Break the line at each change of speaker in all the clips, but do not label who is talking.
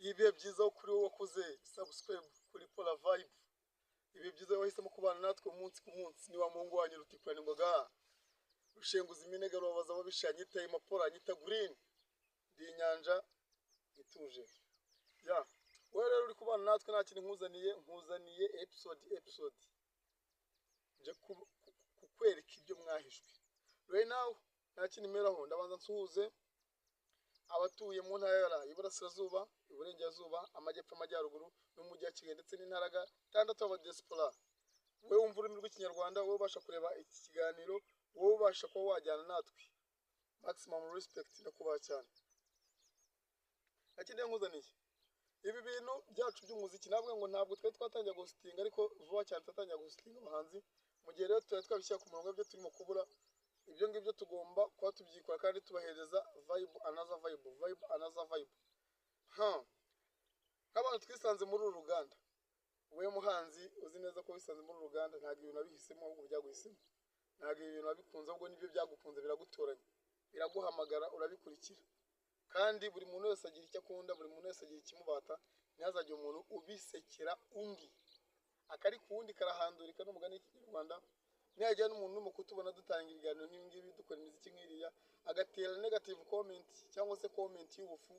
Ibihe byiza kuri wowe wakoze subscribe kuri Pola Vibe. Ibihe byiza wahisemo kubana natwe umunsi ku munsi. Ni wa muhungu wanyu Rutikurana Imboga, rushenguza iminega, rubabaza ababisha, nyita Imapora, nyita Green, ndi inyanja ituje. Ya wowe rero uri kubana natwe, nta kintu nkuzaniye, nkuzaniye episode nje kukwereka ibyo mwahishwe. Right now nta kintu meraho, ndabanza nsuhuze abatuye mu ntara y'Iburasirazuba, Iburengerazuba, Amajyepfo, Amajyaruguru n'Umujyi wa Kigali ndetse n'intara gatandatu y'abadiaspora. Wowe wumva ururimi rw'Ikinyarwanda, wowe ubasha kureba iki kiganiro, wowe ubasha kuba wajyana natwe, maximum respect, ndakubaha cyane. Nta kindi nkuzaniye, ibi bintu byacu by'umuziki, ntabwo ngo ntabwo twari twatangira guhostinga, ariko vuba cyane twatangira guhostinga abahanzi. Mu gihe rero twari twabishyira ku murongo, ibyo turimo kubura, ibyo ngibyo tugomba kuba tubyikora kandi tubahereza vibe, another vibe, vibe, another vibe. Ha nk'abantu twisanze muri uru ruganda, wowe muhanzi uzi neza ko wisanze muri uru ruganda, ntabwo ibintu wabihisemo, ahubwo byaguhisemo. Ntabwo ibi bintu wabikunze, ahubwo nibyo byagukunze, biragutoranya, biraguhamagara, urabikurikira. Kandi buri muntu wese agira icyo akunda, buri muntu wese agira ikimubata. Ntihazagire umuntu ubisekera undi, akari ku wundi karahandurika n'umugani w'Ikinyarwanda. Nihagira n'umuntu urimo kutubona dutanga ibiganiro nk'ibi ngibi, dukora imiziki nk'iriya, agatera negative comment cyangwa se comment y'ubufu,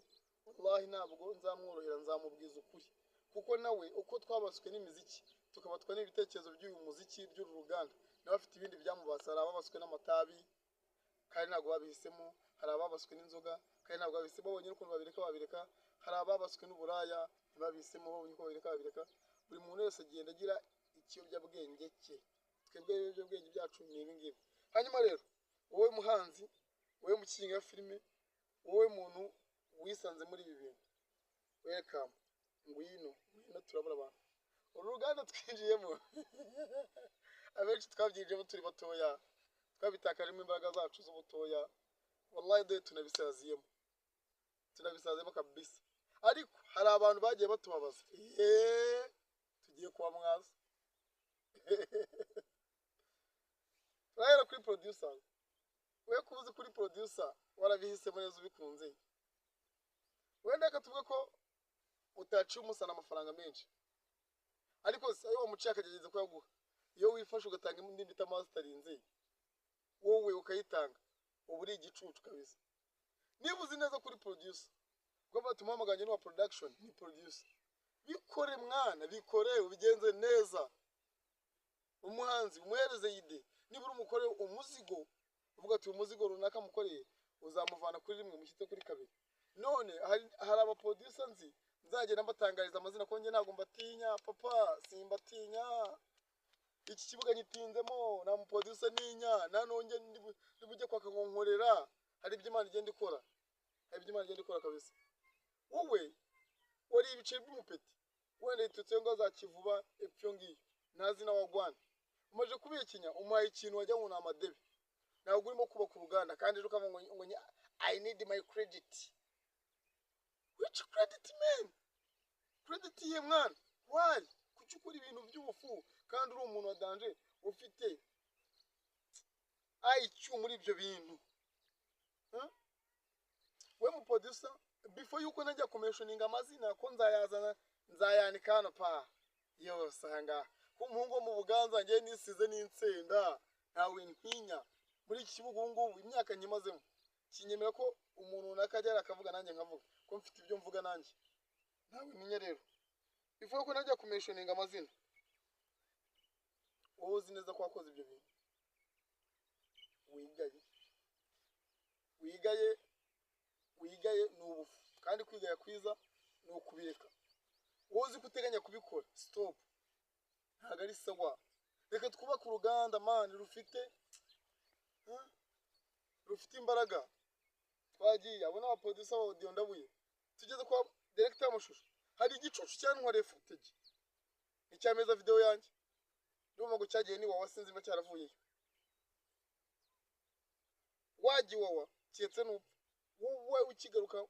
wallahi ntabwo nzamworohera, nzamubwiza ukuri, kuko nawe uko twabaswe n'imiziki, tukabatwa n'ibitekerezo by'uyu muziki, by'uru ruganda, nawe afite ibindi byamubase. Hari ababaswe n'amatabi kandi ntabwo babihisemo, hari ababaswe n'inzoga kandi ntabwo babihisemo, babonye n'ukuntu babireka babireka, hari ababaswe n'uburaya ntibabihisemo, babonye uko babireka babireka. Buri muntu wese agenda agira ikiyobyabwenge cye. Twebwe ibiyobyabwenge byacu ni ibi ngibi. Hanyuma rero wowe muhanzi, wowe mukinnyi wa filime, wowe muntu wisanze muri ibi bintu, welcome, ngwino, ngwino, turabura abantu. Uru ruganda twinjiyemo, abenshi twabyinjiyemo turi batoya, twabitakajemo imbaraga zacu z'ubutoya, wallahi dore tunabisaziyemo, tunabisaziyemo kabisa. Ariko hari abantu bagiye batubabaza. Yeee, tugiye kuba mwaza. Turahera kuri producer. We kuba uzi kuri producer, warabihisemo neza ubikunze, wenda reka tuvuge ko utaciye umusana amafaranga menshi, ariko se ayo wamuciye akagerageza kuyaguha, iyo wifashe ugatanga indi bita mastering, wowe ukayitanga, uba uri igicucu kabisa. Niba uzi neza kuri producer, ubwo batumuhamaganye n'uwa production ni producer, bikore mwana, bikore ubigenze neza. Umuhanzi umuhereze idée. Niba uri umukore umuzigo, uvuga ati: "Umuzigo runaka mukoreye uzamuvana kuri rimwe mushyitse kuri kabiri." None hari abaproducer nzi, nzagenda mbatangariza amazina, ko njye ntabwo mbatinya papa, simbatinya. Iki kibuga nyitinzemo, nta muproducer ntinya, nta nonge ndibujye kwaka ngo nkorera. Hari ibyo Imana igenda ikora, hari ibyo Imana igenda ikora kabisa. Wowe wariye ibiceri by'umupeti, wenda yitutse ngo azakivuba epfo iyo ngiyo, ntazi na wagwana, umaze kubikinya, umuhaye ikintu wajya ngo ni amadebe. Ntabwo urimo kubaka uruganda. Kandi ejo ukavuga ngo "I need my credit." Which credit, man? Credit ye mwana? Why? Kuki ukora ibintu by'ubufu kandi uri umuntu wa danger, ufite IQ muri ibyo bintu? Huh? We mu producer, before yuko najya kumentioninga amazina, ko nzayazana, nzayanika hano pa yose ahangaha, ko umuhungu wo mu Buganza ngewe nisize n'insenda, ntawe ntinya muri iki kibuga. Ubu ngubu imyaka nkimazemo kinyemera ko umuntu runaka ajya akavuga, nanjye nkavuga, ko mfite ibyo mvuga nanjye, ntawe ntinya. Rero before ko najya kumentioninga amazina, wowe uzi neza ko wakoze ibyo bintu, wigaye, wigaye, wigaye, ni ubufu. Kandi kwigaya kwiza ni ukubireka. Wowe uzi ko uteganya kubikora, stop, ntabwo ari sawa. Reka twubake uruganda, man, rufite, huh? Rufite imbaraga. Twagiye, abo ni abaproducer ba audio. Ndabuye tugeze kwa director y'amashusho. Hari igicucu cyantwariye footage icyameza video yanjye, ndumva ngo cyagiye ni wawa, sinzi niba cyaravuyeyo. Wajya iwawa keretse nupfa wowe ukigaruka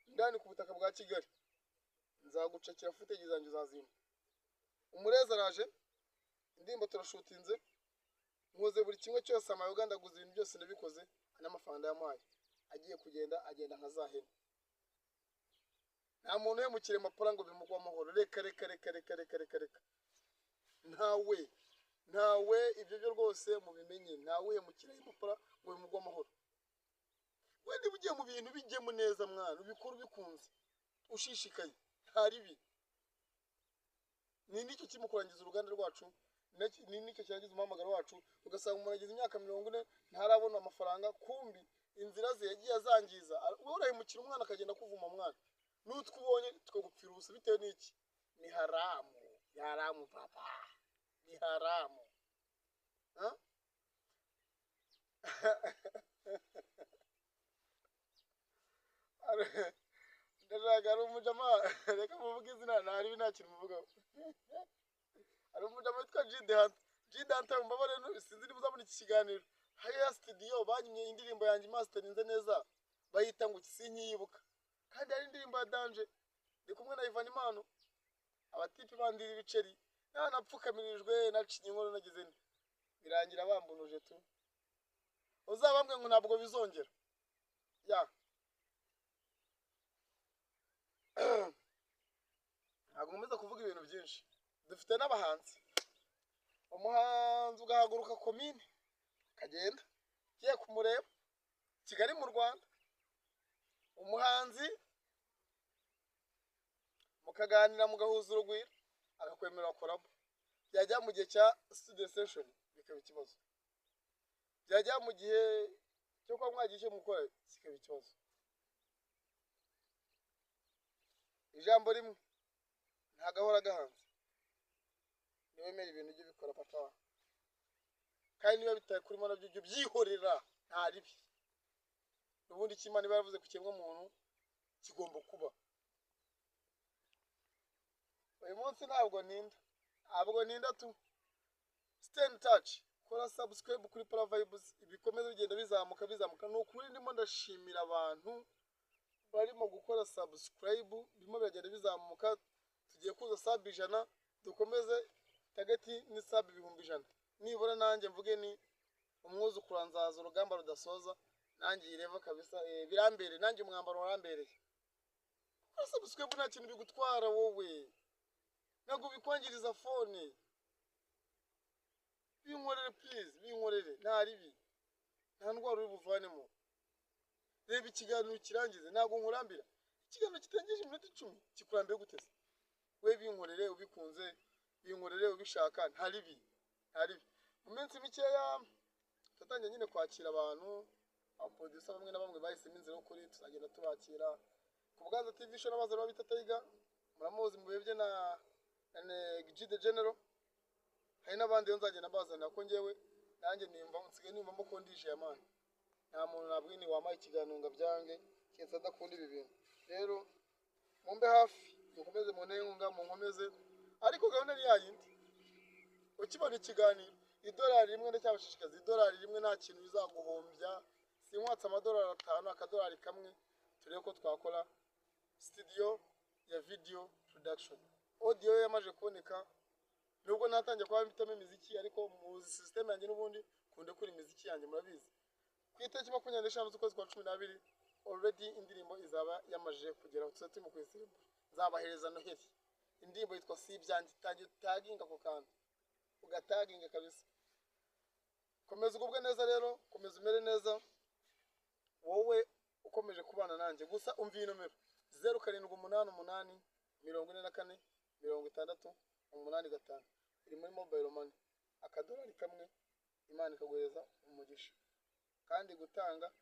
ndani ku butaka bwa Kigali, nzagucakira footage zanjye uzazimpa. Umurezi araje, indirimbo turashutinze, nkoze buri kimwe cyose, amayoga ndaguza, ibintu byose ndabikoze, n'amafaranga yamuhaye. Agiye kugenda, agenda nka za hene. Nta muntu uhemukira Mapara ngo bimugwe amahoro. Reka reka reka reka reka reka reka, ntawe, ntawe. Ibyo byo rwose mubimenye, ntawe uhemukira Mapara ngo bimugwe amahoro. Wenda niba ugiye mu bintu, bijyemo neza mwana, ubikora ubikunze, ushishikaye, nta ribi. Ni nicyo kirimo kurangiza uruganda rwacu, ni nicyo kirangiza umuhamagaro wacu. Ugasanga umuntu agize imyaka 40 ntarabona amafaranga, kumbi inzira ze yagiye azangiza. Wowe urahemukira umwana akagenda akuvuma mwana, n'utwo ubonye tukagupfira ubusa. Bitewe n'iki? Ni haramu, ni haramu papa, ni haramu. Ha? Ndashaka, hari umujama, reka muvuge izina, ntaribi, nta kintu muvugaho. Hari umujama witwa G The Hunter. G The Hunter, mumbabarire, sinzi niba uzabona iki kiganiro. Hariya studio banyimye indirimbo yanjye masterinze neza, bayita ngo sinkiyibuka, kandi hari indirimbo ya danger ndi kumwe na Ivan Impano. Abatipe bandira ibiceri, napfukamirijwe, nacinye inkono, nagize nte, birangira bambunuje tu. Uzabambwe ngo ntabwo bizongera ya. Ntabwo nkomeza kuvuga ibintu byinshi. Dufite n'abahanzi. Umuhanzi ugahaguruka komine akagenda ugiye kumureba Kigali mu Rwanda, umuhanzi mukaganira, mugahuza urugwiro, akakwemerera collabo. Byajya mu gihe cya studio session bikaba ikibazo, byajya mu gihe cyo kuba mwagira icyo mukora kikaba ikibazo. Ijambo rimwe, ntagahora gahanze. Niwemera ibintu ujye ubikora papa, kandi niba bitakurimo nabyo ujye ubyihorera, nta ribi. Ubundi icyo Imana iba yaravuze ku kiremwamuntu kigomba kuba. Uyu munsi ntabwo ntinda, ntabwo ntinda tu. Stay in touch, kora subscribe kuri Pola Vibes, ibikomeza bigenda bizamuka bizamuka. Ni ukuri ndimo ndashimira abantu barimo gukora subscribe, birimo biragenda bizamuka. Tugiye kuza sub 100, dukomeze target ni sub 100,000 nibura. Nanjye mvuge ni umwuzukuru nzaza urugamba rudasoza, nanjye iyi level kabisa, birambereye, nanjye umwambaro warambereye. Gukora subscribe nta kintu bigutwara wowe, ntabwo bikwangiriza phone. Binkorere please, binkorere, nta ribi, nta ndwara uri buvanemo. Reba ikiganiro kirangize, ntabwo nkurambira. Ikiganiro kitarengeje iminota 10 kikurambiye gute se? We binkorere ubikunze, binkorere ubishaka, nta ribi, nta ribi. Mu minsi mikeya turatangiye nyine kwakira abantu, abaproducer bamwe na bamwe bahisemo inzira y'ukuri, tuzagenda tubakira ku Bwanza TV Show. N'abazana bita Tiger, muramuzi mu bihe bye na G the General. Hari n'abandi rero nzagenda mbazanira, ko njyewe nanjye nimva nsigaye nimvamo ko ndije ya man. Nta muntu nabwo ni wampaye ikiganiro ngo abyange, keretse adakunda ibi bintu. Rero mumbe hafi, mukomeze muntere inkunga, munkomeze. Ariko gahunda ni yayindi, ukibona ikiganiro, idolari rimwe, ndacyabashishikaza, idolari rimwe nta kintu bizaguhombya. Sinkwatse amadolari 5, akadolari kamwe, turebe ko twakora studio ya video production. Audio yo yamaze kuboneka, nubwo natangiye kuba mfitemo imiziki, ariko mu system yanjye n'ubundi kunde kuri imiziki yanjye murabizi. Ku itariki 25 z'ukwezi kwa 12 already indirimbo izaba yamajije kugeraho, tuzaba turimo kuyisirimba, nzabahereza Noheli. Indirimbo yitwa Si Ibyanjye. Tangira utaginga ako kantu, ugataginga kabisa. Komeza ugubwe neza rero, komeza umere neza, wowe ukomeje kubana nanjye. Gusa umva iyi nomero: 0788 44 60 85, iri muri mobile money. Akadolari kamwe, Imana ikaguhereza umugisha, kandi gutanga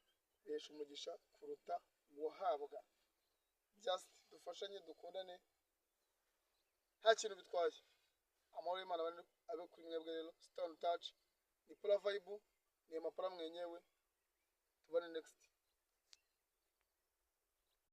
bihesha umugisha kuruta guhabwa. Just dufashanye, dukundane, nta kintu bitwaye. Amahoro y'Imana abe kuri mwebwe. Rero stone touch, ni Pola Vibe, ni Mapara mwenyewe. Tubane next.